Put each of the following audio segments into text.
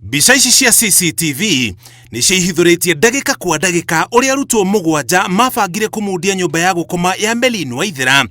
Mbica ici cia CCTV nĩ ciihithũrĩtie ndagĩka kwa ndagĩka ũrĩa arutwo mũgwanja mabangire kũmundia nyũmba ya gũkoma ya Melin Waithera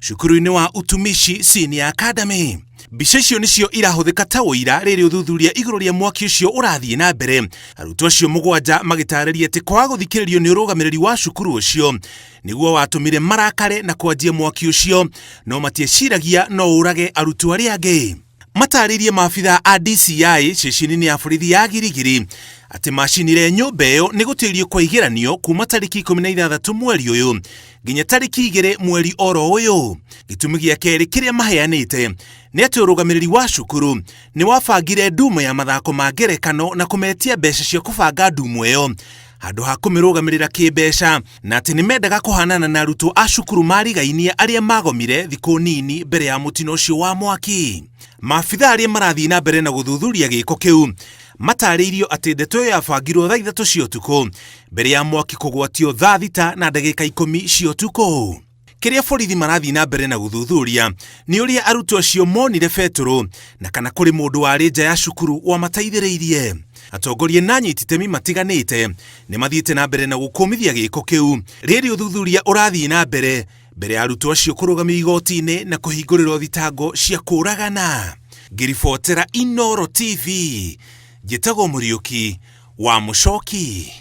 cukuru-inĩ wa Utumishi Senior Academy. Mbica icio nĩcio irahũthĩka ta ũira rĩrĩ ũthuthuria igũrũ rĩa mwaki ũcio ũrathiĩ na mbere. Arutwo acio mũgwanja magĩtarĩria atĩ kwaga gũthikĩrĩrio nĩ ũrũgamĩrĩri wa cukuru ũcio nĩguo watũmire marakare na kwanjia mwaki ũcio, no matieciragia no ũrage arutwo arĩa angĩ. Matarĩirie maabithaa a DCI ceceni-inĩ ya borithi ya Girigiri atĩ macinire nyũmba ĩyo nĩ gũtuĩrio kwa igeranio kuma tarĩki 16 mweri ũyũ nginya tarĩki 2 mweri oro ũyũ. Gĩtũmi gĩa kerĩ kĩrĩa maheanĩte nĩ atĩ ũrũgamĩrĩri wa cukuru nĩ wabangire ndumo ya mathako ma ngerekano na kũmetia mbeca cia kũbanga ndumo ĩyo handũ ha kũmĩrũgamĩrĩra kĩmbeca, na atĩ nĩ mendaga kũhanana na arutwo a cukuru marigainie arĩa magomire thikũ nini mbere ya mũtino ũcio wa mwaki. Maabithaa arĩa marathiĩ na mbere na gũthuthuria gĩko kĩu matarĩirio atĩ ndeto ĩyo yabangirwo thaa 3 cia ũtukũ mbere ya mwaki kũgwatio thaa 6 na ndagĩka 10 cia ũtukũ. Kĩrĩa borithi marathiĩ na mbere na gũthuthuria nĩ ũrĩa arutwo acio monire betũrũ na kana kũrĩ mũndũ warĩ nja ya cukuru wamateithĩrĩirie. Atongoria na anyiti itemi matiganĩte nĩ mathiĩte na mbere na gũkũmithia gĩko kĩu rĩrĩ ũthuthuria ũrathiĩ na mbere mbere ya arutwo acio kũrũgamio igoti-inĩ na kũhingũrĩrwo thitango cia kũũragana. Ngĩribotera Inooro TV, njĩtagwo Mũriũki wa Mũcoki.